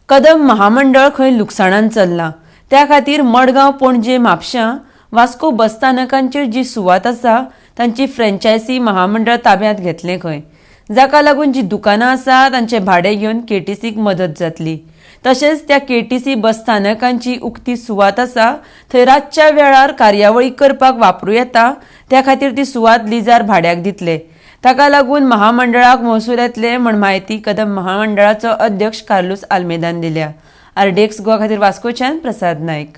कदंब महामंडळ खंय लुकसाणान चल्लां. त्या खातीर मडगांव, पणजे, म्हापशां, वास्को बसस्थानकांचेर जी सुवात आसा तांची फ्रँचायसी महामंडळ ताब्यांत घेतलें खंय, जाका लागून जी दुकानां आसा तांचें भाडें घेवन केटीसीक मदत जातली. तशेंच त्या केटीसी बसस्थानकांची उक्ती सुवात आसा थंय रातच्या वेळार कार्यावळी करपाक वापरूं येता. त्या खातीर ती सुवात लिजार भाड्याक दितले. ताका लागून महामंडळाक महसूल येतले म्हण म्हायती कदंब महामंडळाचो अध्यक्ष कार्लूस आल्मेदान दिल्या. आरडीएक्स गोवा खातीर वास्कोच्यान प्रसाद Naik.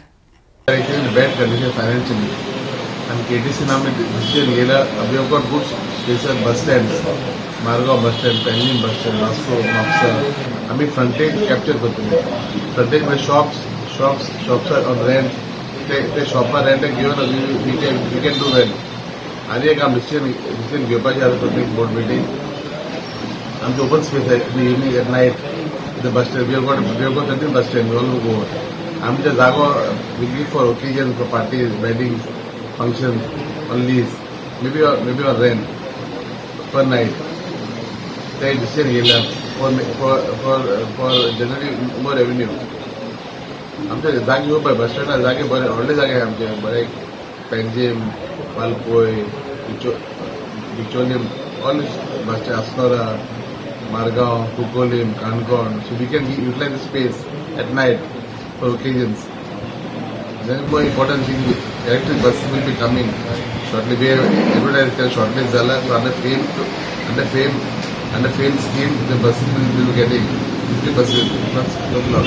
Actually in bad condition financially. And KTC now decision घेयला. We have got good space at bus stands. Margao bus stand, Panjim bus stand, Vasco, Mapsa. आम्ही फ्रंटेज कॅप्चर करतले. फ्रंटेज म्हणजे shops are on rent. ते ते शॉपार rent घेवन we can do well. आनी एक आमी डिसिजन घेवपाचें आसा. प्रत्येक बोर्ड मिटींग आमचे ओपन स्पेस आहे evening, at night, the bus stand. We have got 13 bus stand all over Goa. आमच्या जागो we give for occasion, for parties, weddings, functions on lease, maybe on rent per night. ते decision घेयला for generating more revenue. आमचे जागे येवपाक बस स्टँडार जागे बरे, व्हडले जागे आहा आमचे बरे. Panjim, वालपोय, Bicholim, all bus stand, Assonora, Margao, Cuncolim, Canacona. So we can utilize the space at night for occasions. Then more important thing, electric buses will be coming shortly. We have advertised त्या shortlist झाला. So under FAME scheme, the buses will be getting 50 buses plus total.